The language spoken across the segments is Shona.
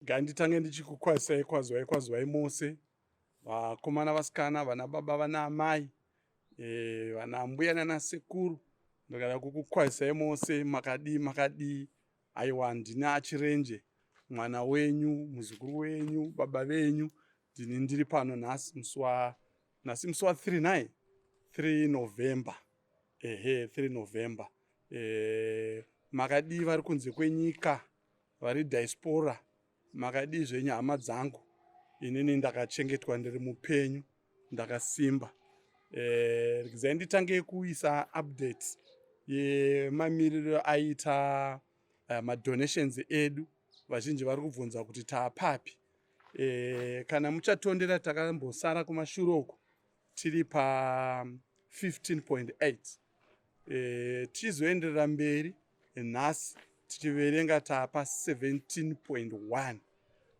Nganditange ndichikukwazisai kwazwai kwazwai mose vakomana vasikana vana baba vana amai eh, vana mbuya nana sekuru ndikada kukukwazisai mose makadii makadii aiwa ndini achirenje mwana wenyu muzukuru wenyu baba venyu ndini ndiri pano nhasi musi wa nhasi musi wa 3 nai 3 November ehe 3 November eh, makadii vari kunze kwenyika vari diaspora makadii zvenyu hama dzangu inini ndakachengetwa ndiri mupenyu ndakasimba eh, regedzai nditange kuisa update yemamiriro aita madonations edu vazhinji vari kubvunza kuti taapapi kana muchatondera takambosara kumashure uku tiri pa 15.8 tichizoenderera mberi nhasi tichiverenga taapa 17.1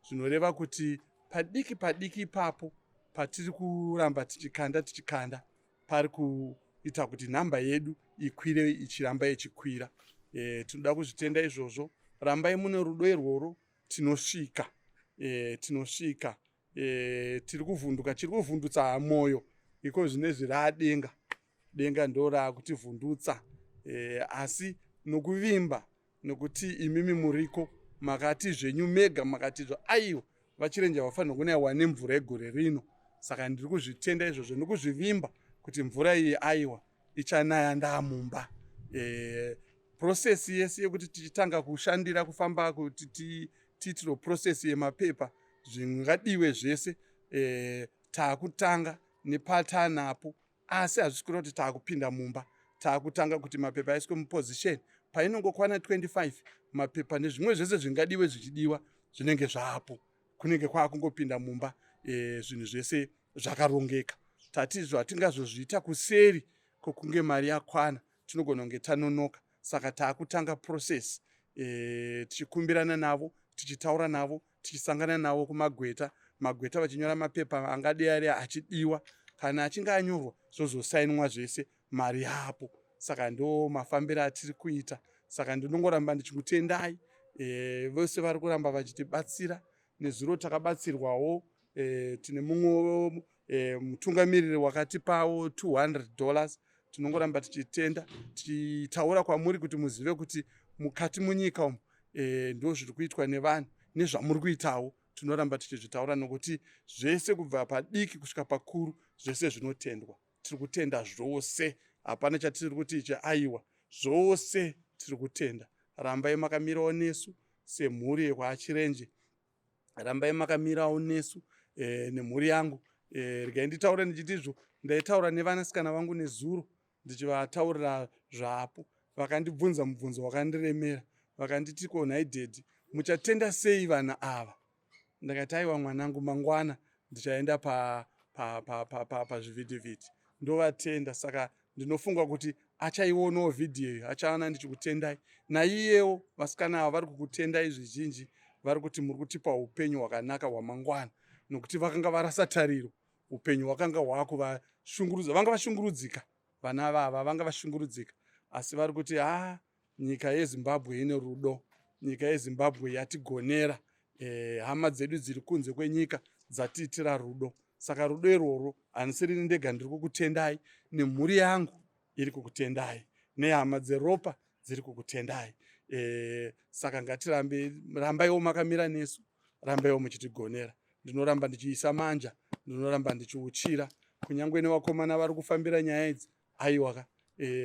zvinoreva kuti padiki padiki ipapo patiri kuramba tichikanda tichikanda pari kuita kuti nhamba yedu ikwire ichiramba ichikwira tinoda kuzvitenda izvozvo rambai mune rudo irworwo tinosvika tinosvika tiri kuvhunduka chiri kuvhundutsa mwoyo iko zvinezvi raadenga denga ndo raakutivhundutsa asi nokuvimba nokuti imimi muriko makati zvenyu mega makati zvo aiwa vachirenje vafanirwa kunaiwa nemvura yegore rino saka ndiri kuzvitenda izvozvo nokuzvivimba kuti mvura iyi aiwa ichanaya ndaamumba process yese yekuti tichitanga kushandira kufamba kuti tiitiro process yemapepa zvingadiwe zvese taakutanga nepatanapo asi hazvisi kureva kuti taakupinda mumba taakutanga kuti mapepa aiswe muposition painongokwana 25 mapepa nezvimwe zvese zvingadiwe zvichidiwa zvinenge zvaapo kunenge kwaakungopinda mumba zvinhu zvese zvakarongeka tati izvo hatingazozviita kuseri kwokunge mari yakwana tinogona kunge tanonoka saka taakutanga process tichikumbirana navo tichitaura navo tichisangana navo kumagweta magweta vachinyora mapepa angadei ari achidiwa kana achinge anyorwa zvozosainwa zvese mari yapo saka ndo mafambiro atiri kuita saka ndinongoramba ndichikutendai vose vari kuramba vachitibatsira nezuro takabatsirwawo tine mumwe mutungamiriri wakatipawo $200 tinongoramba tichitenda tichitaura kwamuri kuti muzive kuti mukati munyika umu ndo zviri kuitwa nevanhu nezvamuri kuitawo tinoramba tichizvitaura nokuti zvese kubva padiki kusvika pakuru zvese zvinotendwa tiri kutenda zvose hapana chatiri kuti ichi aiwa zvose tiri kutenda rambai makamirawo nesu semhuri yekwachirenje rambai makamirawo nesu nemhuri yangu regai nditaure ndichitizvo ndaitaura nevanasikana vangu nezuro ndichivataurira zvapo vakandibvunza mubvunzo wakandiremera vakanditi ko nhai daddy muchatenda sei vana ava ndakati aiwa mwanangu mangwana ndichaenda pazvivhitivhiti ndovatenda saka ndinofunga kuti achaionawo vhidhiyo iyo achaona ndichikutendai naiyewo vasikana ava vari kukutendai zvizhinji vari kuti muri kutipa upenyu hwakanaka hwamangwana nokuti vakanga varasa tariro upenyu hwakanga hwakuvashungurudza vanga vashungurudzika vana vava vanga vashungurudzika asi vari kuti ha nyika yezimbabwe ine rudo nyika yezimbabwe yatigonera hama dzedu dziri kunze kwenyika dzatiitira rudo saka rudo irworwo handisirini ndega ndiri kukutendai nemhuri yangu iri kukutendai nehama dzeropa dziri kukutendai saka ngatirambe rambaiwo makamira nesu rambaiwo muchitigonera ndinoramba ndichiisa manja ndinoramba ndichiuchira kunyange nevakomana vari kufambira nyaya idzi aiwaka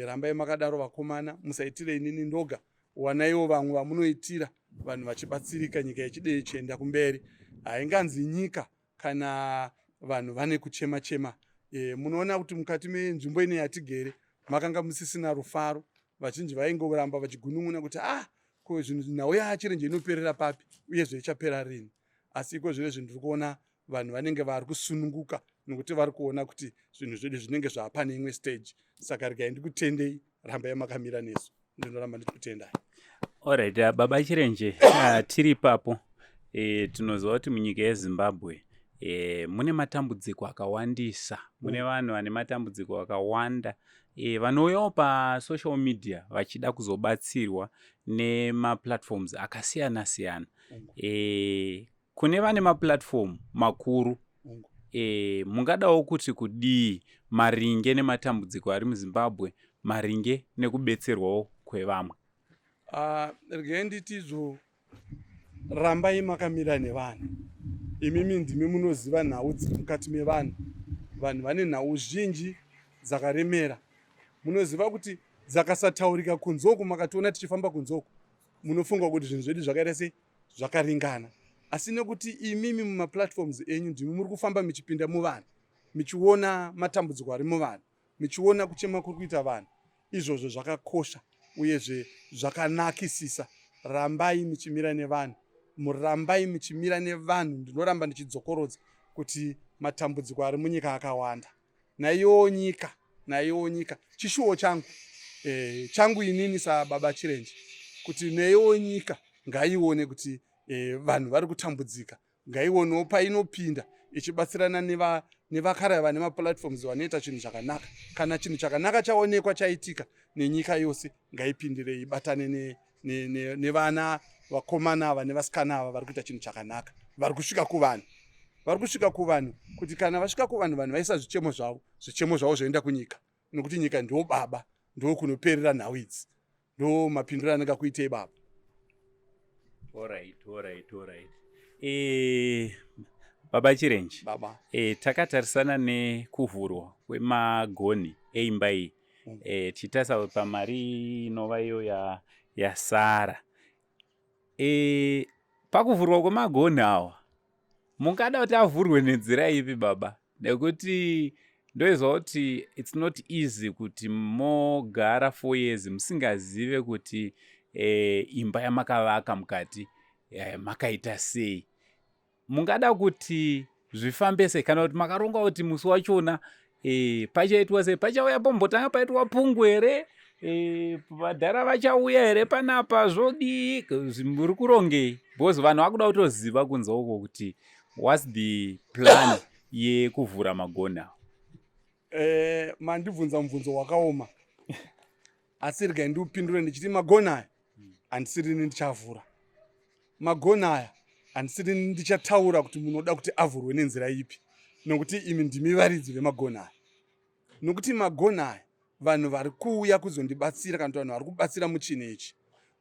rambai makadaro vakomana musaitire inini ndoga wanaiwo vamwe vamunoitira vanhu vachibatsirika nyika ichidei ichienda kumberi hainganzi nyika kana vanhu vane kuchema chema munoona kuti mukati menzvimbo ine yatigere makanga musisina rufaro vazhinji vaingoramba vachigunun'una kuti ah ko zvinhu nhau yaachirenje inoperera papi uyezve ichapera rini asi iko zvino zvinhu ndiri kuona vanhu vanenge vari kusununguka nokuti vari kuona kuti zvinhu zvedu zvinenge zvaapane imwe stage saka regai ndikutendei rambai makamira nesu ndinoramba ndichikutendai alright baba chirenje tiri ipapo tinoziva kuti munyika yezimbabwe E, mune matambudziko akawandisa, mune vanhu vane matambudziko akawanda e, vanouyawo pasocial media vachida kuzobatsirwa nemaplatforms akasiyana siyana. E, kune vane maplatform makuru e, mungadawo kuti kudii maringe nematambudziko ari muZimbabwe, maringe nekubetserwawo kwevamwe? Regai nditi izvo, rambai makamira nevanhu. Imimi ndimi munoziva nhau dziri mukati mevanhu. Vanhu vane nhau zhinji dzakaremera, munoziva kuti dzakasataurika kunze uku. Makationa tichifamba kunze uku, munofunga kuti zvinhu zvedu zvakaita sei, zvakaringana. Asi nekuti imimi mumaplatforms enyu ndimi muri kufamba muchipinda muvanhu, muchiona matambudziko ari muvanhu, muchiona kuchema kuri kuita vanhu, izvozvo zvakakosha uyezve zvakanakisisa. Rambai muchimira nevanhu, murambai muchimira nevanhu. Ndinoramba ndichidzokorodza kuti matambudziko ari munyika akawanda. Naiyowo nyika, naiyowo nyika, chishuwo changu, changu inini sababa Chirenje, kuti neiyowo nyika ngaione kuti vanhu vari kutambudzika. Ngaionewo painopinda ichibatsirana nevakare vane maplatforms vanoita chinhu chakanaka. Kana chinhu chakanaka chaonekwa chaitika nenyika yose, ngaipindire, ibatane nevana vakomana ava nevasikana ava vari kuita chinhu chakanaka, vari kusvika kuvanhu, vari kusvika kuvanhu, kuti kana vasvika kuvanhu, vanhu vaisa zvichemo zvavo, zvichemo zvavo zvoenda kunyika, nokuti nyika ndo baba, ndo kunoperera nhau idzi. Ndo mapinduro anenge akuitei, baba. Alright. Baba Chirenje. Baba. Takatarisana nekuvhurwa kwemagonhi eimba iyi, tichitarisa pamari inova iyo yasara pakuvhurwa kwemagonhi awa, mungada kuti avhurwe nenzira ipi, baba? Nekuti ndoizwa kuti it's not easy kuti mogara 4 years musingazive kuti imba yamakavaka mukati makaita sei. Mungada kuti zvifambe sei, kana kuti makaronga kuti musi wachona pachaitwa sei? Pachauya pombotanga paitwa pungu here? Vadhara vachauya here panapa? Zvodii? Muri kurongei? Because vanhu vakuda kutoziva kunze uko kuti what's the plan yekuvhura magonhi awa? Mandibvunza mubvunzo wakaoma, asi regai ndiupindure ndichiti magonhi aya handisirini ndichavhura. Magonhi aya handisirini ndichataura kuti munoda kuti avhurwe nenzira ipi, nokuti imi ndimi varidzi vemagonhi aya. Nokuti magonhi aya, vanhu vari kuuya kuzondibatsira, kana kuti vanhu vari kubatsira muchinhu ichi,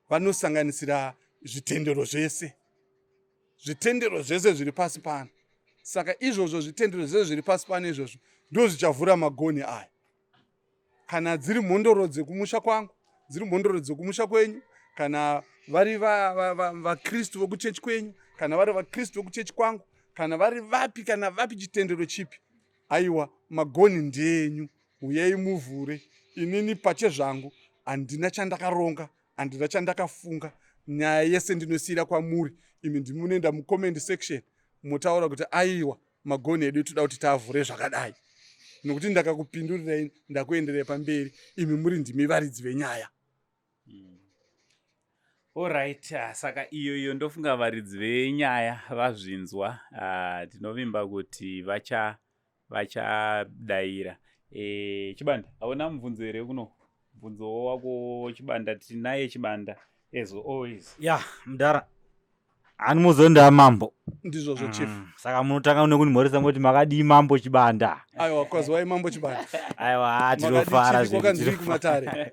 vanosanganisira zvitendero zvese, zvitendero zvese zviri pasi pano. Saka izvozvo zvitendero zvese zviri pasi pano izvozvo ndo zvichavhura magonhi aya. Kana dziri mhondoro dzekumusha kwangu, dziri mhondoro dzekumusha kwenyu, kana vari vaKristu vokuchechi kwenyu, kana vari vaKristu vokuchechi kwangu, kana vari vapi, kana vapi, chitendero chipi, aiwa, magonhi ndenyu, uyai muvhure. Inini pache zvangu handina chandakaronga, handina chandakafunga. Nyaya yese ndinosiyira kwamuri imi. Ndimunoenda mucomment section motaura kuti aiwa, magonhi edu toda kuti taavhure zvakadai. Nokuti ndakakupindurirai, ndakuenderai pamberi, imi muri ndimi varidzi venyaya. Alright, saka iyo ndofunga varidzi venyaya vazvinzwa. Tinovimba kuti vachadaira. Chibanda, hauna mubvunzo here kuno? Mubvunzo wako, Chibanda, tinaye Chibanda as always. Ya, mudhara, hani muzonda mambo? Ndizvozvo, chief. Saka munotanga nekundimhoresa moti makadii, Mambo Chibanda? Aiwa, kwaziwai, Mambo Chibanda. Aiwa, tinofara. Kwakanzwii kumatare?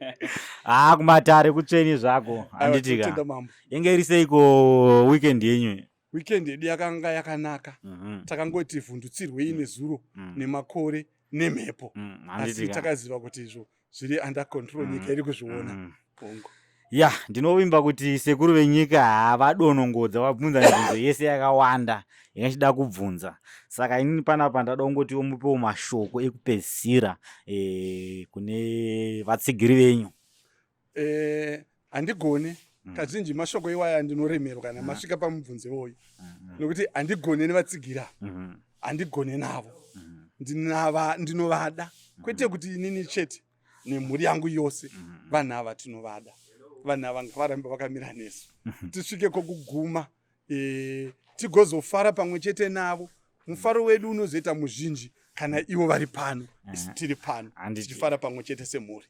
Ha, kumatare kutsveni zvako, handitika? Tinotenda, mambo. Inge iri seiko weekend yenyu? Weekend yedu yakanga yakanaka. Takangoti vhundutsirwei nezuro nemakore nemhepo, asi takaziva kuti izvo zviri under control, nyika iri kuzviona. Hongu. Ya, ndinovimba kuti sekuru venyika havadonongodza vabvunza mibvunzo yese yakawanda yangachida kubvunza. Saka inini panapa ndada kungotiwo mupewo mashoko ekupedzisira kune vatsigiri venyu. Handigone. Kazhinji mashoko iwaya ndinoremerwa kana masvika pamubvunzo iwoyo, nokuti handigone nevatsigira, handigone navo. Ndinovada, kwete kuti inini chete, nemhuri yangu yose. Vanhu ava tinovada, vanhu ava ngavarambe vakamira nesu tisvike kwokuguma, tigozofara pamwe chete navo. Mufaro wedu unozoita muzhinji kana ivo vari pano, isu tiri pano, tichifara pamwe chete semhuri.